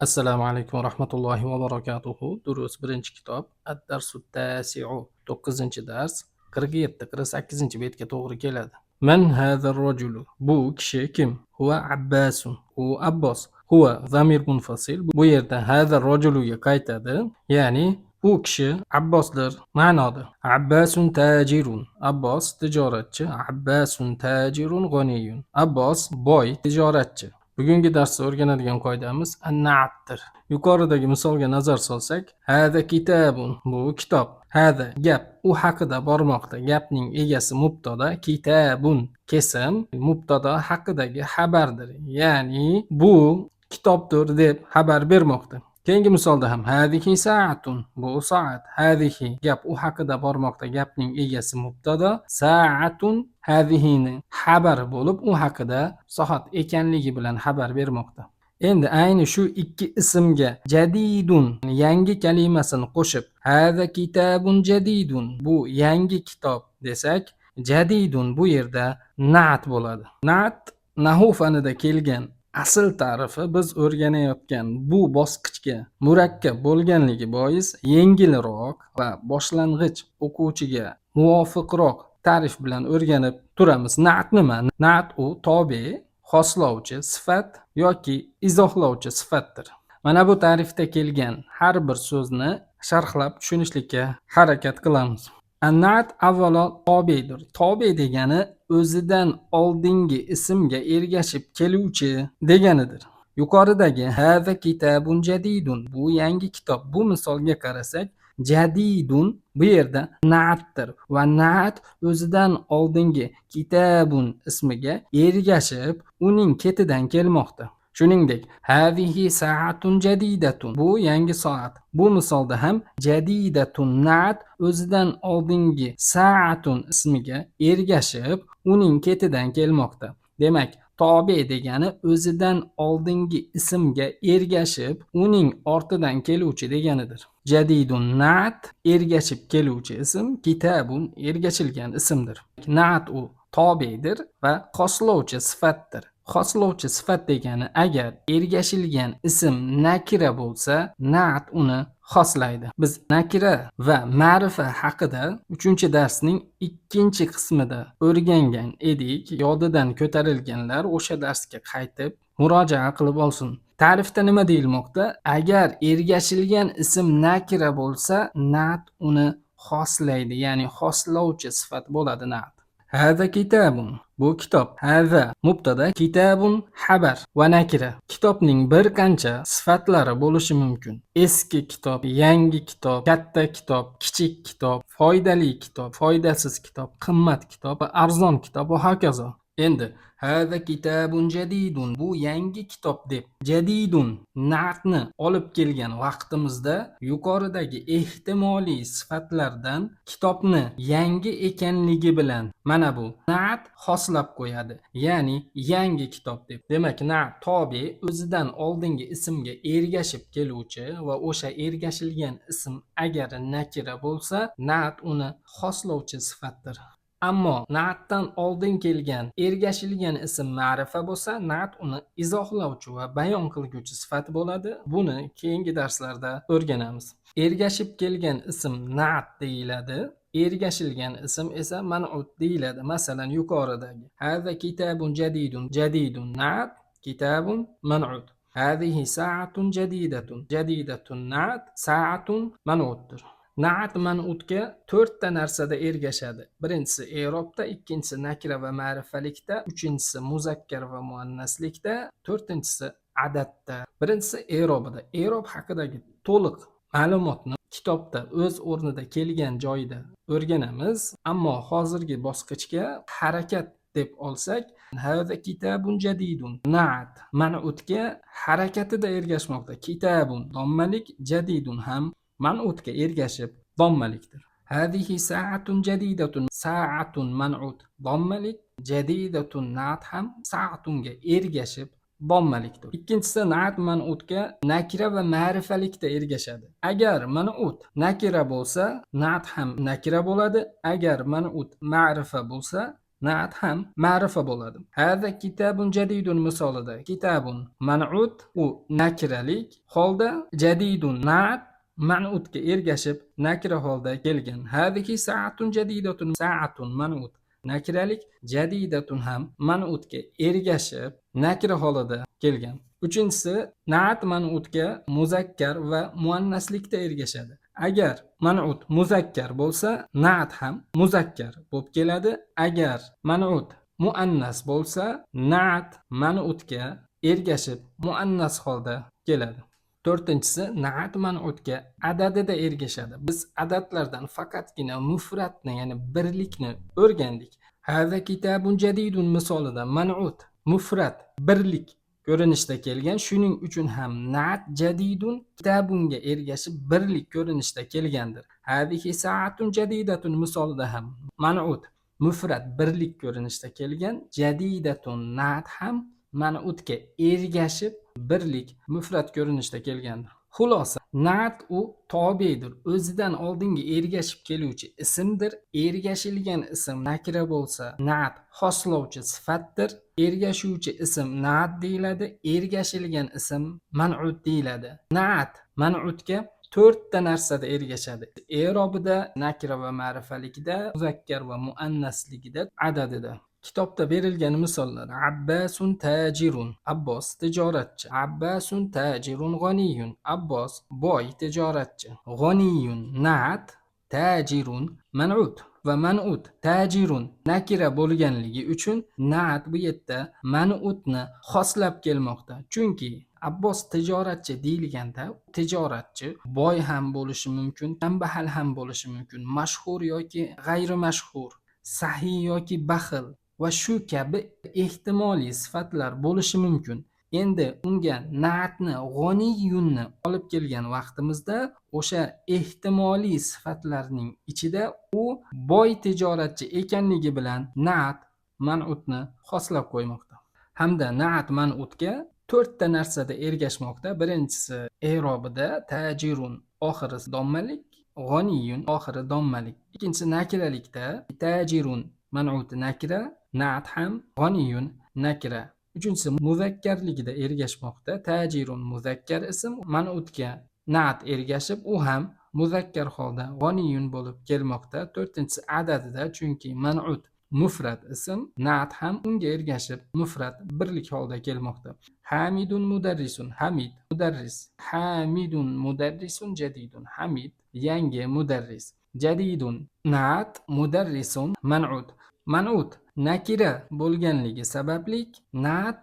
Assalomu alaykum va rahmatullohi va barakatuhu. Durus 1-kitob, Ad-darsu tasiu, 9-dars, 47-48 betga to'g'ri keladi. Man hazar rajulu? Bu kishi kim? Huwa Abbasun. U Abbos. Huwa zamir munfasil. Bu yerda hazar rajuluga qaytadi. Ya'ni u kishi Abbosdir ma'noda. Abbasun tajirun. Abbos tijoratchi. Abbasun tajirun g'aniyun. Abbos boy tijoratchi. Bugungi darsda o'rganadigan qoidamiz an-na'tdir. Yuqoridagi misolga nazar solsak, hada kitabun, bu kitob. Hada gap, u haqida bormoqda. Gapning egasi mubtada, kitabun kesim mubtada haqidagi xabardir. Ya'ni bu kitobdir deb xabar bermoqda. Keyingi misolda ham hadihi sa'atun, bu soat. Hadihi gap, u haqida bormoqda. Gapning egasi mubtada, sa'atun hadihini xabari bo'lib, u haqida soat ekanligi bilan xabar bermoqda. Endi ayni shu ikki ismga jadidun yangi kalimasini qo'shib, hada kitabun jadidun, bu yangi kitob desak, jadidun bu yerda na'at bo'ladi. Na'at nahu fanida kelgan asl ta'rifi biz o'rganayotgan bu bosqichga murakkab bo'lganligi bois yengilroq va boshlang'ich o'quvchiga muvofiqroq ta'rif bilan o'rganib turamiz. Na'at nima? Na'at u tobe, xoslovchi sifat yoki izohlovchi sifatdir. Mana bu ta'rifda kelgan har bir so'zni sharhlab tushunishlikka harakat qilamiz. An-na'at avvalo tobedir. Tobe degani o'zidan oldingi ismga ergashib keluvchi deganidir. Yuqoridagi hada kitabun jadidun, bu yangi kitob. Bu misolga qarasak, jadidun bu yerda na'atdir va na'at o'zidan oldingi kitabun ismiga ergashib, uning ketidan kelmoqda. Shuningdek, hadihi sa'atun jadidatun, bu yangi soat. Bu misolda ham jadidatun na'at o'zidan oldingi sa'atun ismiga ergashib, uning ketidan kelmoqda. Demak, tobe degani o'zidan oldingi ismga ergashib, uning ortidan keluvchi deganidir. Jadidun na'at ergashib keluvchi ism, kitabun ergashilgan ismdir. Na'at u tobedir va xoslovchi sifatdir. Xoslovchi sifat degani agar ergashilgan ism nakira bo'lsa, na'at uni xoslaydi. Biz nakira va ma'rifa haqida 3-darsning 2-qismida o'rgangan edik. Yodidan ko'tarilganlar o'sha darsga qaytib murojaat qilib olsin. Ta'rifda nima deyilmoqda? Agar ergashilgan ism nakira bo'lsa, na'at uni xoslaydi, ya'ni xoslovchi sifat bo'ladi na'at. Hada kitabun, bu kitob. Hada mubtada, kitabun xabar va nakira. Kitobning bir qancha sifatlari bo'lishi mumkin. Eski kitob, yangi kitob, katta kitob, kichik kitob, foydali kitob, foydasiz kitob, qimmat kitob va arzon kitob va hokazo. Endi hada kitabun jadidun, bu yangi kitob deb jadidun na'tni olib kelgan vaqtimizda yuqoridagi ehtimoliy sifatlardan kitobni yangi ekanligi bilan mana bu na'at xoslab qo'yadi, ya'ni yangi kitob deb. Demak, na'at tobe, o'zidan oldingi ismga ergashib keluvchi va o'sha ergashilgan ism agar nakira bo'lsa, na'at uni xoslovchi sifatdir. Ammo na'atdan oldin kelgan ergashilgan ism ma'rifa bo'lsa, na'at uni izohlovchi va bayon qilguvchi sifat bo'ladi. Buni keyingi darslarda o'rganamiz. Ergashib kelgan ism na'at deyiladi. Ergashilgan ism esa man'ut deyiladi. Masalan, yuqoridagi hada kitabun jadidun, jadidun na'at, kitabun man'ut. Hadihi sa'atun jadidatun, jadidatun na'at, sa'atun man'utdir. Na'at man'utga 4 ta narsada ergashadi. Birinchisi i'robda, ikkinchisi nakira va ma'rifalikda, uchinchisi muzakkar va muannaslikda, to'rtinchisi adatda. Birinchisi i'robida. I'rob haqidagi to'liq ma'lumotni kitobda o'z o'rnida kelgan joyida o'rganamiz. Ammo hozirgi bosqichga harakat deb olsak, hada kitabun jadidun na'at man'utga harakatida ergashmoqda. Kitabun dommalik, jadidun ham man'utga ergashib dommalikdir. Hadihi sa'atun jadidatun, sa'atun man'ut dommalik, jadidatun na'at ham sa'atunga ergashib dommalikdir. Ikkinchisi na'at man'utga nakira va ma'rifalikda ergashadi. Agar man'ut nakira bo'lsa, na'at ham nakira bo'ladi. Agar man'ut ma'rifa bo'lsa, Na'at ham ma'rifa bo'ladi. Hada kitabun jadidun misolida kitabun man'ut, u nakiralik holda, jadidun na'at man'utga ergashib nakira holda kelgan. Hadihi sa'atun jadidatun, sa'atun man'ut nakiralik, jadidatun ham man'utga ergashib nakira holida kelgan. Uchinchisi, na'at man'utga muzakkar va muannaslikda ergashadi. Agar man'ut muzakkar bo'lsa, na'at ham muzakkar bo'lib keladi. Agar man'ut muannas bo'lsa, na'at man'utga ergashib muannas holda keladi. To'rtinchisi, na'at man'utga adadida ergashadi. Biz adadlardan faqatgina mufratni, ya'ni birlikni o'rgandik. Hada kitabun jadidun misolida man'ut mufrat birlik ko'rinishda kelgan. Shuning uchun ham na'at jadidun kitabunga ergashib birlik ko'rinishda kelgandir. Hadihi sa'atun jadidatun misolida ham man'ut mufrat birlik ko'rinishda kelgan. Jadidatun na'at ham man'utga ergashib birlik mufrat ko'rinishda kelgandir. Xulosa, na'at u tobedir. O'zidan oldingi ergashib keluvchi ismdir. Ergashilgan ism nakira bo'lsa, na'at xoslovchi sifatdir. Ergashuvchi ism na'at deyiladi. Ergashilgan ism man'ut deyiladi. Na'at man'utga to'rtta narsada ergashadi. I'robida, nakira va ma'rifalikda, muzakkar va muannasligida, adadida. Kitobda berilgan misollar: Abbasun tajirun, Abbos tijoratchi. Abbasun tajirun g'aniyun, Abbos boy tijoratchi. G'aniyun na'at, tajirun man'ut va man'ut tajirun nakira bo'lganligi uchun na'at bu yerda man'utni xoslab kelmoqda. Chunki Abbos tijoratchi deyilganda tijoratchi boy ham bo'lishi mumkin, kambag'al ham bo'lishi mumkin, mashhur yoki g'ayri mashhur, sahiy yoki baxil va shu kabi ehtimoliy sifatlar bo'lishi mumkin. Endi unga na'atni g'oniyunni olib kelgan vaqtimizda o'sha ehtimoliy sifatlarning ichida u boy tijoratchi ekanligi bilan na'at man'utni xoslab qo'ymoqda. Hamda na'at man'utga to'rtta narsada ergashmoqda. Birinchisi, i'robida tajirun oxiri dommalik, g'oniyun oxiri dommalik. Ikkinchisi, nakiralikda tajirun man'uti nakira, na'at ham g'oniyun nakira. Uchinchisi, muzakkarligida ergashmoqda. Tajirun muzakkar ism, man'utga na'at ergashib, u ham muzakkar holda g'oniyun bo'lib kelmoqda. To'rtinchisi, adadida, chunki man'ut mufrat ism, na'at ham unga ergashib mufrat birlik holda kelmoqda. Hamidun mudarrisun, Hamid mudarris. Hamidun mudarrisun jadidun, Hamid yangi mudarris. Jadidun na'at, mudarrisun man'ut. Man'ut nakira bo'lganligi sababli na'at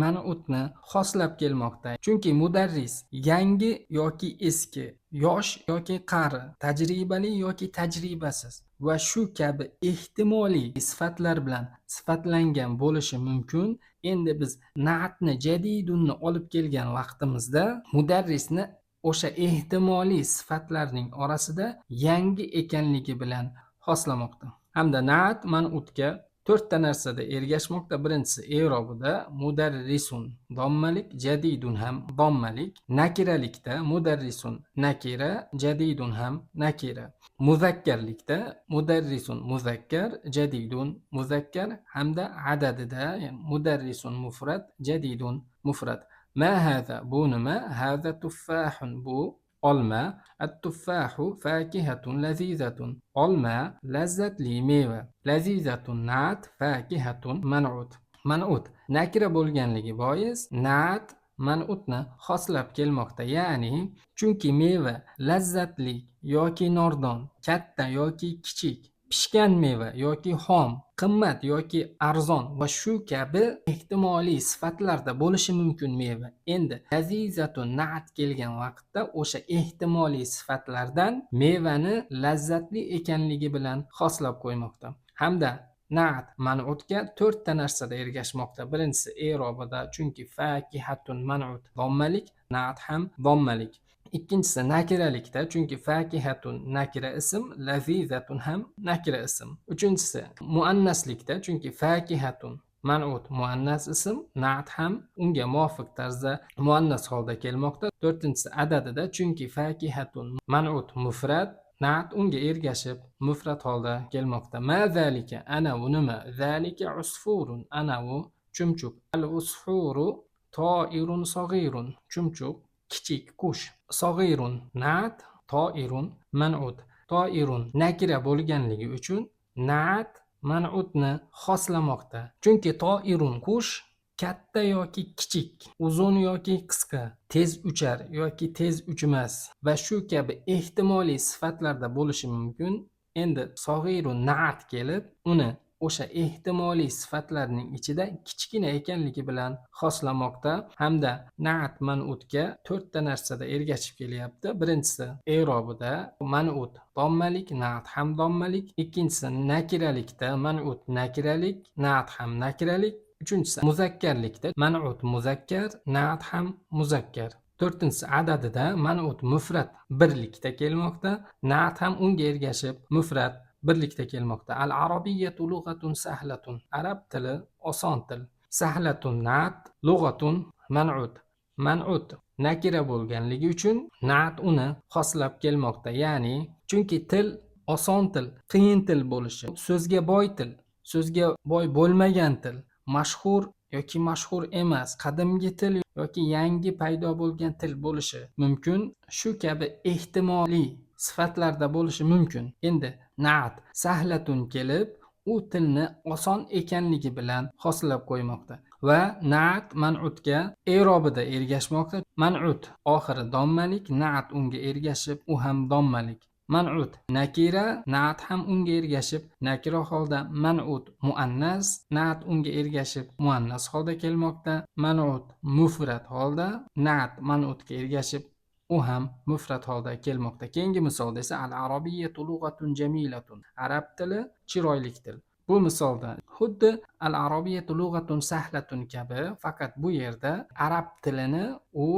man'utni xoslab kelmoqda. Chunki mudarris yangi yoki eski, yosh yoki qari, tajribali yoki tajribasiz va shu kabi ehtimoliy sifatlar bilan sifatlangan bo'lishi mumkin. Endi biz na'atni jadidunni olib kelgan vaqtimizda mudarrisni o'sha ehtimoliy sifatlarning orasida yangi ekanligi bilan xoslamoqda. Hamda na'at man'utga to'rtta narsada ergashmoqda. Birinchisi, i'robida mudarrisun dommalik, jadidun ham dommalik. Nakiralikda mudarrisun nakira, jadidun ham nakira. Muzakkarlikda mudarrisun muzakkar, jadidun muzakkar hamda adadida, ya'ni mudarrisun mufrad, jadidun mufrad. Ma hada, bu nima? Hada tuffahun, bu olma. At-tuffahu fakihatun lazizatun, olma lazzatli meva. Lazizatun na'at, fakihatun man'ut. Man'ut nakira bo'lganligi bois na'at man'utni xoslab kelmoqda. Ya'ni chunki meva lazzatli yoki nordon, katta yoki kichik, pishgan meva yoki xom, qimmat yoki arzon va shu kabi ehtimoliy sifatlarda bo'lishi mumkin meva. Endi lazizatun na'at kelgan vaqtda o'sha ehtimoliy sifatlardan mevani lazzatli ekanligi bilan xoslab qo'ymoqda. Hamda na'at man'utga to'rtta narsada ergashmoqda. Birinchisi, i'robida, chunki fakihatun man'ut dommalik, na'at ham dommalik. Ikkinchisi, nakiralikda, chunki fakihatun nakira ism, lazizatun ham nakira ism. Uchinchisi, muannaslikda, chunki fakihatun man'ut muannas ism, na'at ham unga muvofiq tarzda muannas holda kelmoqda. To'rtinchisi, adadida, chunki fakihatun man'ut mufrad, Na'at unga ergashib mufrad holda kelmoqda. Ma zalika, ana u nima? Zalika usfurun, ana u chumchuq. Al usfuru toirun sag'irun, chumchuq kichik qush. Sag'irun na'at, toirun man'ut. Toirun nakira bo'lganligi uchun na'at man'utni xoslamoqda. Chunki toirun qush katta yoki kichik, uzun yoki qisqa, tez uchar yoki tez uchmas va shu kabi ehtimoliy sifatlarda bo'lishi mumkin. Endi sog'irun na'at kelib, uni o'sha ehtimoliy sifatlarning ichida kichkina ekanligi bilan xoslamoqda hamda na'at man'utga to'rtta narsada ergashib kelyapti. Birinchisi i'robida man'ut dommalik, na'at ham dommalik. Ikkinchisi nakiralikda man'ut nakiralik, na'at ham nakiralik. Uchinchisi muzakkarlikda man'ut muzakkar, na'at ham muzakkar. To'rtinchisi adadida man'ut mufrad birlikda kelmoqda, na'at ham unga ergashib mufrad birlikda kelmoqda. Al arabiyyatu lug'atun sahlatun. Arab tili oson til. Sahlatun na'at, lug'atun man'ut. Man'ut nakira bo'lganligi uchun na'at uni xoslab kelmoqda. Ya'ni chunki til oson til, qiyin til bo'lishi, so'zga boy til, so'zga boy bo'lmagan til, mashhur yoki mashhur emas, qadimgi til yoki yangi paydo bo'lgan til bo'lishi mumkin. Shu kabi ehtimoliy sifatlarda bo'lishi mumkin. Endi na'at sahlatun kelib, u tilni oson ekanligi bilan xoslab qo'ymoqda va na'at man'utga i'robida ergashmoqda. Man'ut oxiri dommalik, na'at unga ergashib, u ham dommalik. Man'ut nakira, na'at ham unga ergashib nakira holda. Man'ut muannas, na'at unga ergashib muannas holda kelmoqda. Man'ut mufrad holda, na'at man'utga ergashib u ham mufrad holda kelmoqda. Keyingi misolda esa al arabiyyatu lug'atun jamilatun. Arab tili chiroyli til. Bu misolda xuddi al arabiyyatu lug'atun sahlatun kabi, faqat bu yerda arab tilini u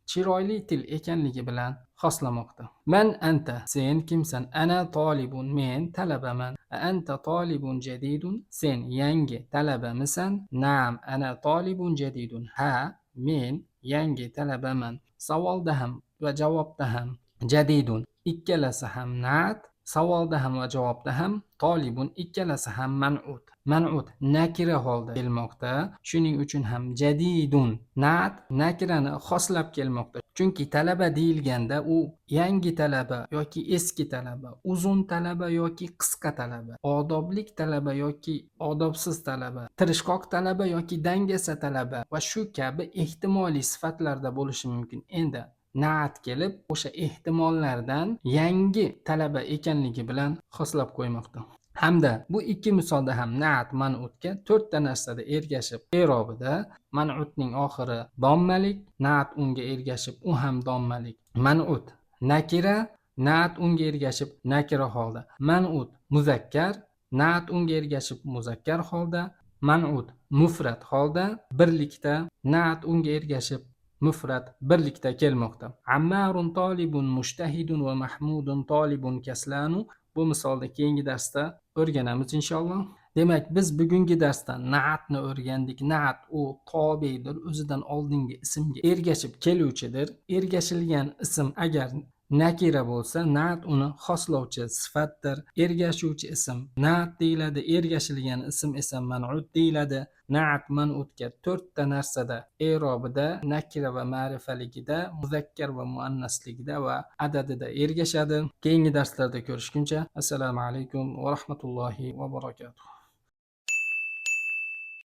chiroyli til ekanligi bilan xoslamoqda. Man anta, sen kimsan? Ana tolibun, men talabaman. Anta tolibun jadidun, sen yangi talabamisan? Naam, ana tolibun jadidun. Ha, men yangi talabaman. Savolda ham va javobda ham jadidun ikkalasi ham na'at, savolda ham va javobda ham tolibun ikkalasi ham man'ut. Man'ut nakira holda kelmoqda. Shuning uchun ham jadidun na'at nakirani xoslab kelmoqda. Chunki talaba deyilganda u yangi talaba yoki eski talaba, uzun talaba yoki qisqa talaba, odoblik talaba yoki odobsiz talaba, tirishqoq talaba yoki dangasa talaba va shu kabi ehtimoliy sifatlarda bo'lishi mumkin. Endi na'at kelib o'sha ehtimollardan yangi talaba ekanligi bilan xoslab qo'ymoqda. Hamda bu ikki misolda ham na'at man'utga to'rtta narsada ergashib i'robida man'utning oxiri dommalik, na'at unga ergashib u ham dommalik. Man'ut nakira, na'at unga ergashib nakira holda. Man'ut muzakkar, na'at unga ergashib muzakkar holda. Man'ut mufrad holda birlikda, na'at unga ergashib mufrad birlikda kelmoqda. Ammarun tolibun mujtahidun va Mahmudun tolibun kaslanu. Bu misolda keyingi darsda o'rganamiz inshaalloh. Demak, biz bugungi darsda na'atni o'rgandik. Na'at u tobedir, o'zidan oldingi ismga ergashib keluvchidir. Ergashilgan ism agar nakira bo'lsa, na'at uni xoslovchi sifatdir. Ergashuvchi ism na'at deyiladi, ergashilgan ism esa man'ut deyiladi. Na'at man'utga to'rtta narsada i'robida, nakira va ma'rifaligida, muzakkar va muannasligida va adadida ergashadi. Keyingi darslarda ko'rishguncha assalomu alaykum va rahmatullohi va barakatuh.